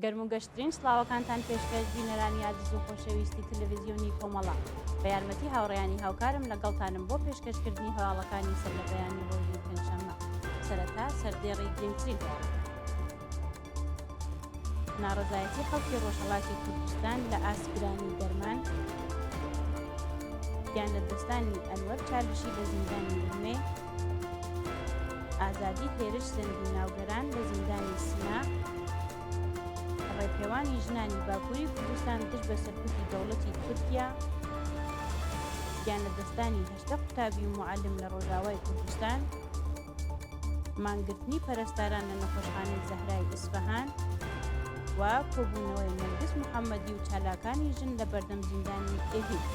گەرم و گەشترین سڵاوەکانتان پێشکەش بینەرانی ئازیز و خۆشەویستی تەلەڤیزیۆنی کۆمەڵە. بە یارمەتی هاوڕێیانی هاوکارم لەگەڵتانم بۆ پێشکەشکردنی هەواڵەکانی سەرلەبەیانی ڕۆژی پێنجشەممە. سەرەتا سەردێڕی گرنگترین هەواڵەکان. ناڕەزایەتی خەڵکی ڕۆژهەڵاتی کوردستان لە ئاست گرانی دەرمان، گیانلەدەستدانی ئەنوەر چالشی لە زیندانی ورمێ، ئازادی هێرش زەندی ناوگەران لە زیندانی سنە، ڕێپێوانی ژنانی باکووری کوردستان دژ بە سەرکوتی دەوڵەتی تورکیا، گیانلەدەستدانی 18 قوتابی و موعەلم لە ڕۆژاوای کوردستان، مانگرتنی پەرستاران لە نەخۆشخانەی زەهرای ئیسفەهان و کۆبوونەوەی نەرگس محەممەدی و چالاکانی ژن لە بەردەم زیندانی ئێڤین.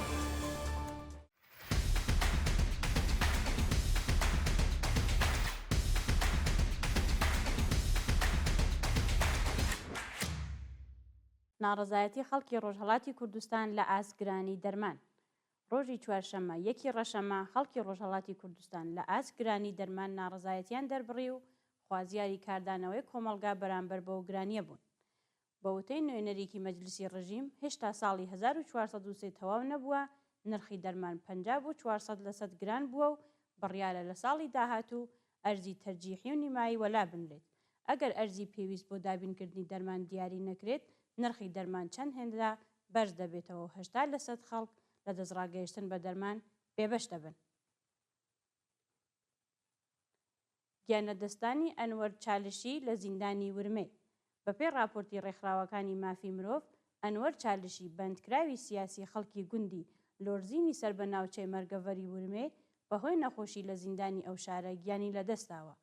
ناڕەزایەتی خەڵکی ڕۆژهەڵاتی کوردستان لە ئاست گرانی دەرمان ڕۆژی چوارشەممە یەکی ڕەشەمە خەڵکی ڕۆژهەڵاتی کوردستان لە ئاست گرانی دەرمان ناڕەزایەتیان دەربڕی و خوازیاری کاردانەوەی کۆمەڵگا بەرامبەر بەو گرانیە بوون. بە وتەی نوێنەریکی مەجلسی ڕژیم هێشتا ساڵی 1403 تەواو نەبووە نرخی دەرمان 50 بۆ 400 لەسەد گران بووە و بڕیارە لە ساڵی داهاتوو ئەرزی تەرجیحی و نیمایی وەلا بنرێت. ئەگەر ئەرزی پێویست بۆ دابینکردنی دەرمان دیاری نەکرێت، نرخی دەرمان چەند هێندە بەرز دەبێتەوە و 80 لەسەد خەڵک لە دەستڕاگەیشتن بە دەرمان بێبەش دەبن. گیانلەدەستدانی ئەنوەر چالشی لە زیندانی ورمێ بەپێی ڕاپۆرتی ڕێکخراوەکانی مافی مرۆڤ، ئەنوەر چالشی، بەندکراوی سیاسی خەڵکی گوندی لۆرزینی سەر بە ناوچەی مەرگەڤەری ورمێ، بەهۆی نەخۆشی لە زیندانی ئەو شارە گیانی لەدەستداوە.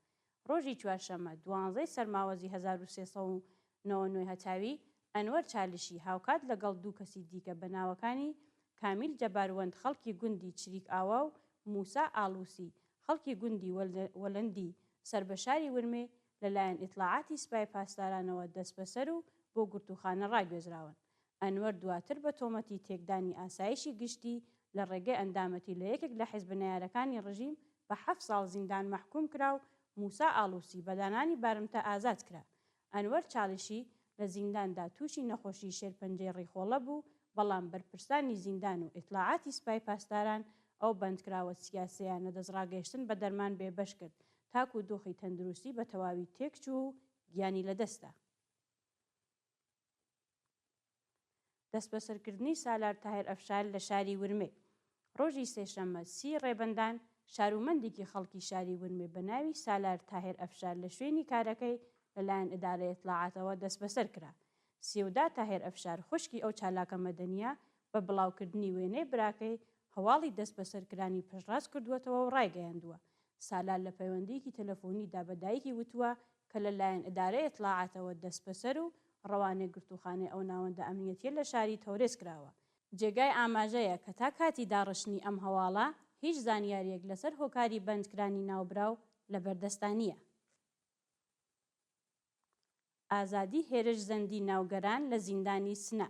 ڕۆژی چوارشەممە دوانزەی سەرماوەزی 1399 هەتاوی، ئەنوەر چالشی هاوکات لەگەڵ دوو کەسی دیکە بە ناوەکانی کامیل جەباروەند خەڵکی گوندی چریک ئاوا و مووسا ئاڵووسی خەڵکی گوندی وەلەندی سەر بە شاری ورمێ لەلایەن ئیتڵاعاتی سپای پاسدارانەوە دەستبەسەر و بۆ گرتووخانە ڕاگوێزراون. ئەنوەر دواتر بە تۆمەتی تێکدانی ئاسایشی گشتی لە ڕێگەی ئەندامەتی لە یەکێک لە حیزبە نەیارەکانی ڕژیم بە حەفت ساڵ زیندان مەحکووم کرا و مووسا ئاڵووسی بە دانانی بارمتە ئازاد کرا. ئەنوەر چاڵشی لە زینداندا تووشی نەخۆشیی شێرپەنجەی ڕیخۆڵە بوو، بەڵام بەرپرسانی زیندان و ئیتڵاعاتی سپای پاسداران ئەو بەندکراوە سیاسییە لە دەستڕاگەیشتن بە دەرمان بێبەش کرد تاکوو دۆخی تەندروستی بە تەواوی تێکچوو و گیانی لەدەستدا. دەستبەسەرکردنی سالار تاهیر ئەفشار لە شاری ورمێ ڕۆژی سێشەممە سی ڕێبەندان شارومەندێکی خەڵکی شاری ورمێ بە ناوی سالار تاهیر ئەفشار لە شوێنی کارەکەی لەلایەن ئیدارەی ئیتڵاعاتەوە دەستبەسەر کرا. سێودا تاهیر ئەفشار خوشکی ئەو چالاکە مەدەنییە بە بڵاوکردنی وێنەی براکەی هەواڵی دەستبەسەرکرانی پشتڕاست کردووەتەوە و ڕایگەیاندووە سالار لە پەیوەندییەکی تەلەفۆنیدا بە دایکی وتووە کە لە لایەن ئیدارەی ئیتڵاعاتەوە دەستبەسەر و ڕەوانەی گرتووخانەی ئەو ناوەندە ئەمنیەتییە لە شاری تەورێز کراوە. جێگای ئاماژەیە کە تا کاتی داڕشتنی ئەم هەواڵە هیچ زانیارییەک لەسەر هۆکاری بەندکرانی ناوبراو لە بەردەستا نییە. ئازادی هێرش زەندی ناوگەران لە زیندانی سنە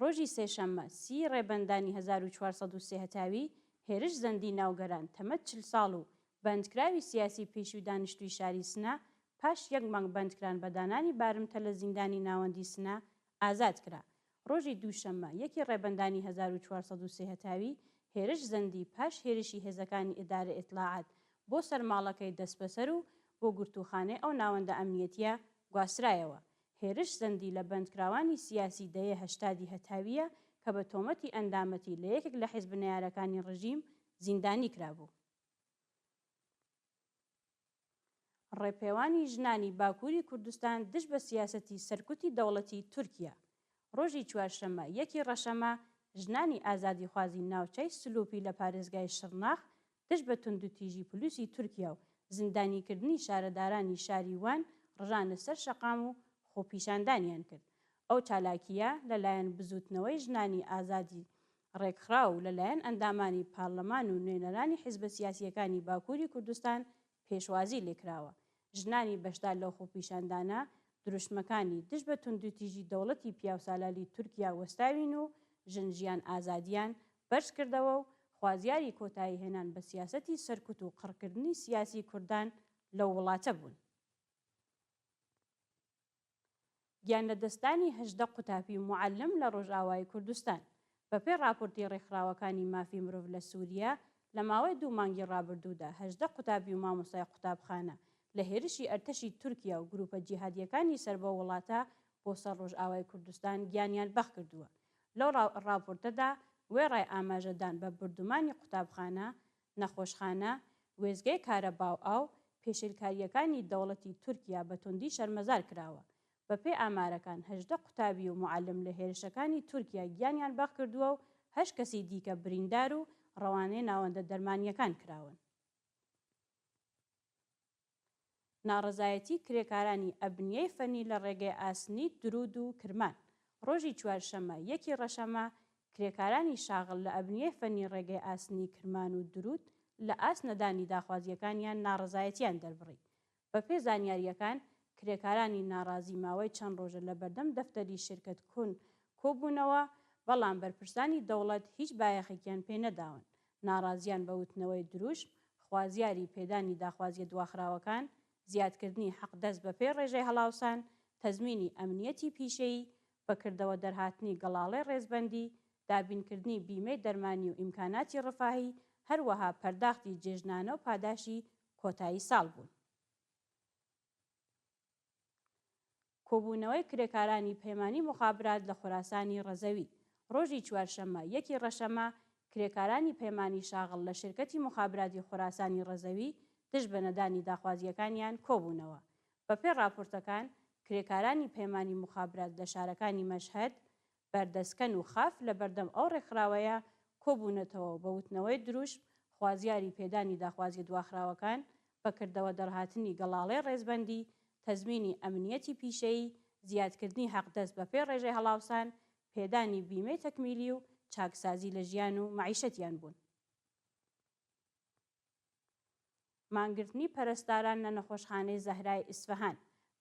ڕۆژی سێشەممە سی ڕێبەندانی 1403 هەتاوی، هێرش زەندی ناوگەران تەمەن 40 ساڵ و بەندکراوی سیاسی پێشووی دانیشتووی شاری سنە پاش یەک مانگ بەندکران بە دانانی بارمتە لە زیندانی ناوەندی سنە ئازاد کرا. ڕۆژی دووشەممە یەکی ڕێبەندانی 1403 هەتاوی، هێرش زەندی پاش هێرشی هێزەکانی ئیدارە ئیتڵاعات بۆ سەر ماڵەکەی دەستبەسەر و بۆ گرتووخانەی ئەو ناوەندە ئەمنیەتییە گواسترایەوە. هێرش زەندی لە بەندکراوانی سیاسی دەیەی هەشتادی هەتاوییە کە بە تۆمەتی ئەندامەتی لە یەکێک لە حیزبە نەیارەکانی ڕژیم زیندانی کرابوو. ڕێپێوانی ژنانی باکووری کوردستان دژ بە سیاسەتی سەرکوتی دەوڵەتی تورکیا ڕۆژی چوارشەممە یەکی ڕەشەمە ژنانی ئازادیخوازی ناوچەی سلوپی لە پارێزگای شڕناخ دژ بە توندوتیژی پولیسی تورکیا و زیندانیکردنی شارەدارانی شاری وان ڕژانە سەر شەقام و خۆپیشاندانیان کرد. ئەو چالاکییە لەلایەن بزووتنەوەی ژنانی ئازادی ڕێکخرا و لەلایەن ئەندامانی پارلەمان و نوێنەرانی حیزبە سیاسییەکانی باکووری کوردستان پێشوازی لێکراوە. ژنانی بەشدار لەو خۆپیشاندانە دروشمەکانی دژ بە توندوتیژی دەوڵەتی پیاوسالالی تورکیا وەستاوین و ژن ژیان ئازادییان بەرز کردەوە و خوازیاری کۆتایی هێنان بە سیاسەتی سەرکوت و قڕکردنی سیاسی کوردان لەو وڵاتە بوون. گیانلەدەستدانی 18 قوتابی و موعەلم لە ڕۆژئاوای کوردستان. بەپێی ڕاپۆرتی ڕێکخراوەکانی مافی مرۆڤ لە سووریە، لە ماوەی دوو مانگی ڕابردوودا 18 قوتابی و مامۆستای قوتابخانە لە هێرشی ئەرتەشی تورکیا و گرووپە جیهادییەکانی سەر بەو وڵاتە بۆ سەر ڕۆژئاوای کوردستان گیانیان بەختکردووە. لەو ڕاپۆرتەدا وێڕای ئاماژەدان بە بوردومانی قوتابخانە، نەخۆشخانە، وێستگەی کارەبا و ئاو، پێشێلکارییەکانی دەوڵەتی تورکیا بە توندی شەرمەزار کراوە. بەپێی ئامارەکان 18 قوتابی و موعەلم لە هێرشەکانی تورکیا گیانیان بەختکردووە و هەشت کەسی دیکە بریندار و ڕەوانەی ناوەندە دەرمانییەکان کراون. ناڕەزایەتی کرێکارانی ئەبنیەی فەنی لە ڕێگەی ئاسنی دروود و کرمان ڕۆژی چوارشەممە یەکی ڕەشەمە کرێکارانی شاغڵ لە ئەبنیەی فەنی ڕێگەی ئاسنی کرمان و دروود لە ئاست نەدانی داخوازییەکانیان ناڕەزایەتیان دەربڕی. بەپێی زانیارییەکان کرێکارانی ناڕازی ماوەی چەند ڕۆژە لە بەردەم دەفتەری شیرکەت کون کۆبوونەوە، بەڵام بەرپرسانی دەوڵەت هیچ بایەخێکیان پێ نەداون. ناڕازیان بە وتنەوەی دروشم، خوازیاری پێدانی داخوازیە دواخراوەکان، زیادکردنی حەقدەست بەپێی ڕێژەی هەڵاوسان، تەزمینی ئەمنیەتی پیشەیی، بە کردەوە دەرهاتنی گەڵاڵەی ڕێزبەندی، دابینکردنی بیمەی دەرمانی و ئیمکاناتی ڕفاهی، هەروەها پەرداختی جێژنانە و پاداشی کۆتایی ساڵ بوون. کۆبوونەوەی کرێکارانی پەیمانی موخابرات لە خوراسانی ڕەزەوی ڕۆژی چوارشەممە یەکی ڕەشەمە کرێکارانی پەیمانی شاغڵ لە شیرکەتی موخابراتی خوراسانی ڕەزەوی دژ بە نەدانی داخوازییەکانیان کۆبوونەوە. بەپێی ڕاپۆرتەکان کرێکارانی پەیمانی موخابرات لە شارەکانی مەشهەد، بەردەسکەن و خاف لە بەردەم ئەو ڕێکخراوەیە کۆبوونەتەوە و بە وتنەوەی دروشم خوازیاری پێدانی داخوازیە دواخراوەکان، بە کردەوە دەرهاتنی گەڵاڵەی ڕێزبەندی، تەزمینی ئەمنیەتی پیشەیی، زیادکردنی حەقدەست بە پێی ڕێژەی هەڵاوسان، پێدانی بیمەی تەکمیلی و چاکسازی لە ژیان و مەعیشەتیان بوون. مانگرتنی پەرستاران لە نەخۆشخانەی زەهرای ئیسفەهان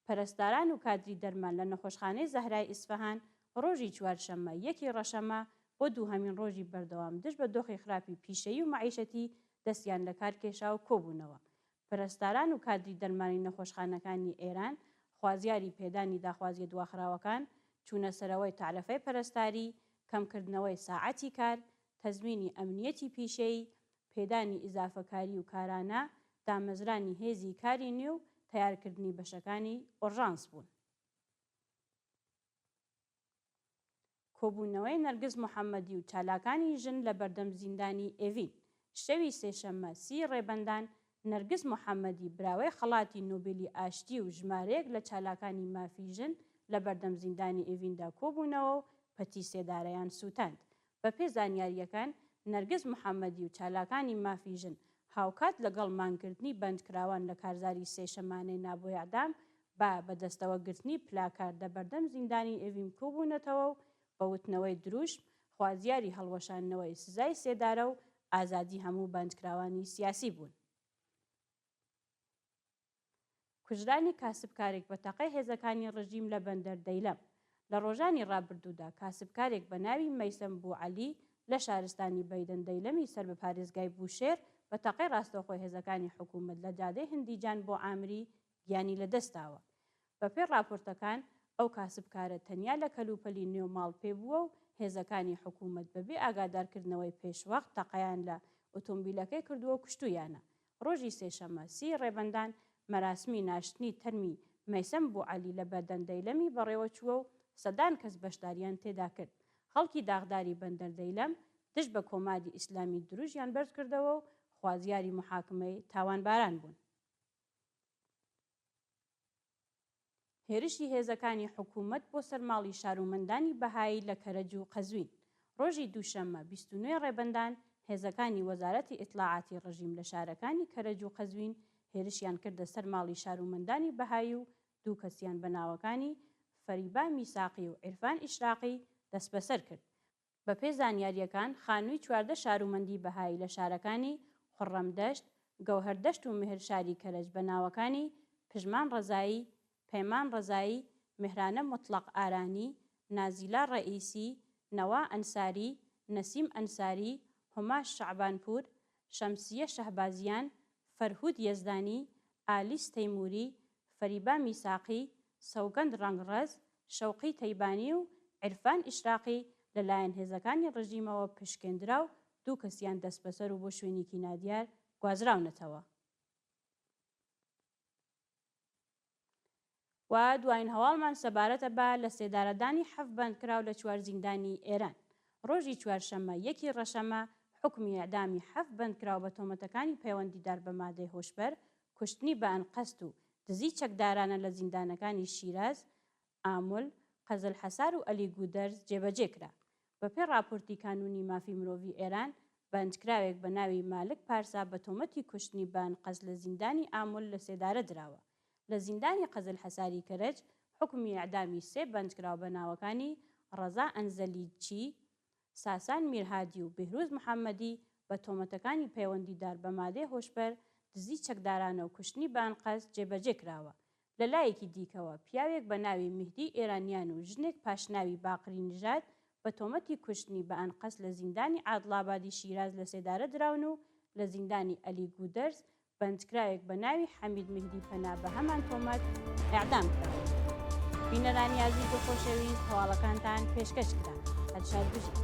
پەرستاران و کادری دەرمان لە نەخۆشخانەی زەهرای ئیسفەهان ڕۆژی چوارشەممە یەکی ڕەشەمە بۆ دووهەمین ڕۆژی بەردەوام دژ بە دۆخی خراپی پیشەیی و مەعیشەتی دەستیان لە کار کێشا و کۆبوونەوە. پەرستاران و کادری دەرمانی نەخۆشخانەکانی ئێران خوازیاری پێدانی داخوازیە دواخراوەکان، چوونەسەرەوەی تەعرەفەی پەرستاری، کەمکردنەوەی ساعەتی کار، تەزمینی ئەمنیەتی پیشەیی، پێدانی ئیزافەکاری و کارانە، دامەزرانی هێزی کاری نوێ و تەیارکردنی بەشەکانی ئۆرژانس بوون. کۆبوونەوەی نەرگس محەمەدی و چالاکانی ژن لە بەردەم زیندانی ئێڤین شەوی سێشەممە سی ڕێبەندان، نەرگس محەمەدی براوەی خەڵاتی نۆبێلی ئاشتی و ژمارەیەک لە چالاکانی مافی ژن لە بەردەم زیندانی ئێڤیندا کۆبوونەوە و پەتی سێدارەیان سووتاند. بەپێی زانیارییەکان، نەرگس محەمەدی و چالاکانی مافی ژن هاوکات لەگەڵ مانگرتنی بەندکراوان لە کارزاری سێشەمانەی نا بۆ ئێعدام بە بەدەستەوە گرتنی پلاکارد لە بەردەم زیندانی ئێڤین کۆبوونەتەوە و بە وتنەوەی دروشم خوازیاری هەڵوەشاندنەوەی سزای سێدارە و ئازادی هەموو بەندکراوانی سیاسی بوون. کوژرانی کاسبکارێک بە تەقەی هێزەکانی ڕژیم لە بەندەر دەیلەم. لە ڕۆژانی ڕابردوودا کاسبکارێک بە ناوی مەیسەم بووعەلی لە شارستانی بەیدەن دەیلەمی سەر بە پارێزگای بوشێر بە تەقەی ڕاستەوخۆی هێزەکانی حکوومەت لە جادەی هندیجان بۆ عامری گیانی لە دەست داوە. بەپێی ڕاپۆرتەکان ئەو کاسبکارە تەنیا لە کەلوپەلی نێو ماڵ پێ بووە و هێزەکانی حکوومەت بەبێ ئاگادارکردنەوەی پێشوەخت تەقەیان لە ئۆتۆمبیلەکەی کردووە و کوشتوویانە. ڕۆژی سێشەممە سی ڕێبەندان مەراسمی ناشتنی تەرمی مەیسەم بوعەلی لە بەردەن دەیلەمی بەڕێوەچووە و سەدان کەس بەشداریان تێدا کرد. خەڵکی داغداری بەندەر دەیلەم دژ بە کۆماری ئیسلامی دروشیان بەرزکردەوە و خوازیاری موحاکمەی تاوانباران بوون. هێرشی هێزەکانی حکوومەت بۆ سەر ماڵی شارومەندانی بەهایی لە کەرەج و قەزوین. ڕۆژی دووشەممە 29 ڕێبەندان، هێزەکانی وەزارەتی ئیتڵاعاتی ڕژیم لە شارەکانی کەرەج و قەزوین هێرشیان کردە سەر ماڵی شارومەندانی بەهایی و دوو کەسیان بە ناوەکانی فەریبا میساقی و عیرفان ئیشراقی دەسبەسەر کرد. بەپێی زانیارییەکان خانووی 14 شارومەندی بەهایی لە شارەکانی خوڕڕەمدەشت، گەوهەردەشت و مێهرشاری کەرەج بە ناوەکانی پژمان ڕەزایی، پەیمان ڕەزایی، مێهرانە موتڵەق ئارانی، نازیلا ڕەئیسی، نەوا ئەنساری، نەسیم ئەنساری، هۆما شەعبانپوور، شەمسیە شەهبازیان، فەرهوود یەزدانی، ئالیس تەیمووری، فەریبا میساقی، سەوگەند ڕەنگڕەز، شەوقی تەیبانی و عیرفان ئیشراقی لەلایەن هێزەکانی ڕژیمەوە پشکێندرا و دوو کەسیان دەستبەسەر و بۆ شوێنێکی نادیار گوازراونەتەوە. و دوایین هەواڵمان سەبارەتە بە لەسێدارەدانی حەفت بەندکراو لە چوار زیندانی ئێران. ڕۆژی چوارشەممە یەکی ڕەشەمە حوکمی ئێعدامی حەفت بەندکراو بە تۆمەتەکانی پەیوەندیدار بە مادەی هۆشبەر، کوشتنی بە ئەنقەست و دزی چەکدارانە لە زیندانەکانی شیراز، ئامول، قزلحەسار و ئەلیگودەرز جێبەجێ کرا. بەپێی ڕاپۆرتی کانوونی مافی مرۆڤی ئێران، بەندکراوێک بە ناوی مالک پارسا بە تۆمەتی کوشتنی بە ئەنقەست لە زیندانی ئامول لەسێدارە دراوە. لە زیندانی قزلحەساری کەرەج حوکمی ئێعدامی سێ بەندکراو بە ناوەکانی ڕەزا ئەنزەلیچی، ساسان میرهادی و بێهروز محەممەدی بە تۆمەتەکانی پەیوەندیدار بە مادەی هۆشبەر، دزی چەکدارانە و کوشتنی بە ئەنقەست جێبەجێ کراوە. لە لایەکی دیکەوە، پیاوێک بە ناوی مهدی ئێرانیان و ژنێک پاشناوی باقری نژاد بە تۆمەتی کوشتنی بە ئەنقەست لە زیندانی عادڵابادی شیراز لەسێدارە دراون و لە زیندانی ئەلیگودەرز بەندکراوێک بە ناوی حەمید مهدی پەنا بە هەمان تۆمەت ئێعدام کراوە. بینەرانی ئازیز و خۆشەویست هەواڵەکانتان پێشکەش کرا. هەر شاد بژین.